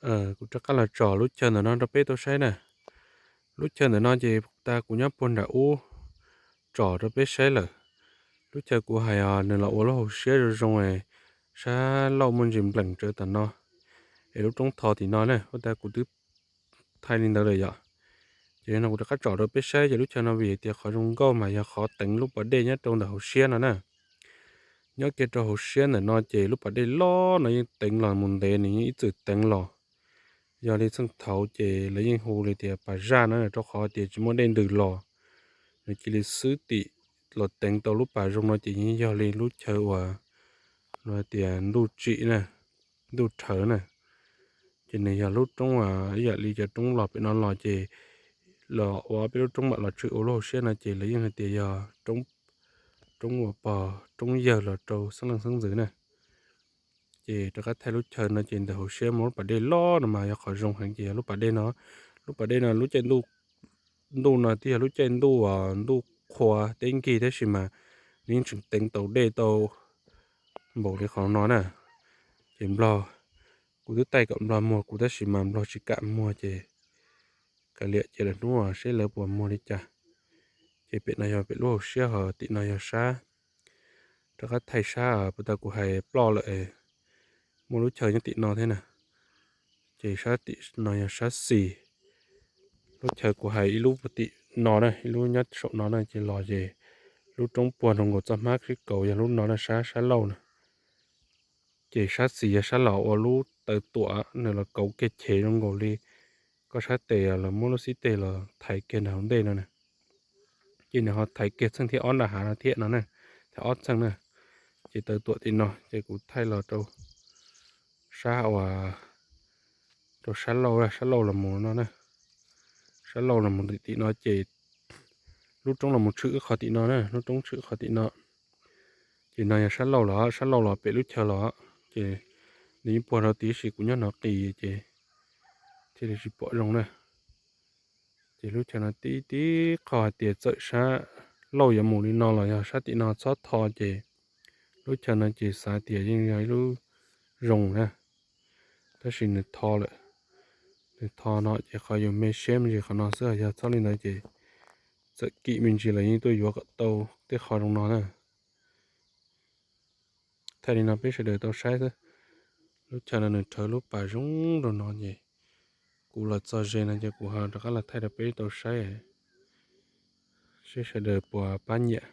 Kuv rov qab los tsom lub chaw ntawm no rau peb tau saib na. Lub chaw ntawm no ces tas kuv nyob puag nram ub tsom rau peb saib lawm. Lub chaw kuv hais os nws los ua lub hauv siab zoo zoo, sab laug muaj ntsis npleem tsawv tom no, es lub roob tho tim no na, ua tas kuv twb thaij li ntawd lawm yom. Ces no kuv rov qab tsom rau peb saib ces lub chaw no vim tias qhov zoo nkauj mas yog qhov teev lub pas dej nyob rau ntawm hauv siab no na. Nyob kiag rau hauv siab ntawm no ces lub pas dej loj no yeej teev los mus ntev, nws yeej ib txwm teev los. Yog li txheej thaud ces lawv yeej hu li tias pas zaj na, rau qhov tias tsis muaj dej ntws los, nws cia li xwb tim los teev tau lub pas zoo no ces yeej yog li lub chaw uas tias ntuj tsim na, ntuj rhawv na. Ces nws yog lub roob ib yam li cov roob los pem no los ces los ua peb lub roob mam los tshwm ua lub hauv siab no ces lawv yeej hais tias yog roob uas pog roob yawg los rau xeeb leej xeeb ntxwv na. Ces rov qab thaij lub chaw no ces ntawm hauv siab muaj lub pas dej loj no mas yog qhov zoo heev ces yog lub pas dej no. Lub pas dej no lub caij ntuj no twb yog lub caij ntuj ntuj qhua teb nkig tab sis mas nws yeej tseem teev tau dej tau npaum li qhov no na. Ces nplog, kuv twb taij kom nplog muag kuv tab sis mas nplog tsis kam muag ces kav liam ces lwm hnub seb lawv puas muag li cas. Ces pem no yog pem lub hauv siab, ho tim no yog sab, rov qab thaij sab puas tas kuv hais ploj lawm, muaj lub chaw nyob tim no thiab na. Ces sab tim no yog sab xis. Lub chaw kuv hais ib lub puag tim no na, ib lub nyob saum no na, ces los ces lub roob puag nroo nkaus txoj hmab sib kauv yog lub no na, sab sab laug na. Ces sab xis yog sab los ua lub taw tuam, nws los kauv kiag chev zoo nkaus li koj sab tes los muab lub xib teg los thaiv kiag nram hauv ntej no na. Ces nws ho thaiv kiag txheej thib ob nram hav no thiab no na, thaiv ob txheej na. Ces taw tuam tim no ces kuv thaij los rau sab uas rau sab laug, sab laug los mus no na. Sab laug los mus tim no ces lub roob los mus tshwm qhov tim no na, lub roob tshwm qhov tim no. Ces no yog sab laug los, sab laug los pem lub chaw los, ces nws yeej puag rau tid sis kuv nyob no qis ces thiaj li tsis pom zoo na. Ces lub chaw no tib tib qho hais tias txawm sab laug yuav mus li no los yog sab tim no txhob tho ces lub chaw no ces xav tias yeej yog ib lub zoo na. Tab sis nws tho lawm, nws tho no ces qhov yus me siab me ntsis qhov no xwb, yog txhob li ntawd ces txawm kim me ntsis los yeej tuaj yuav kom tau tej qho zoo no na. Thaij li no peb sawv daws tau saib xwb. Lub chaw no nws rhawv lub pas zoo rau no ces kuv los txog ze no ces kuv ho rov qab los thaij rau peb tau saib seb sawv daws puas pab nyiam.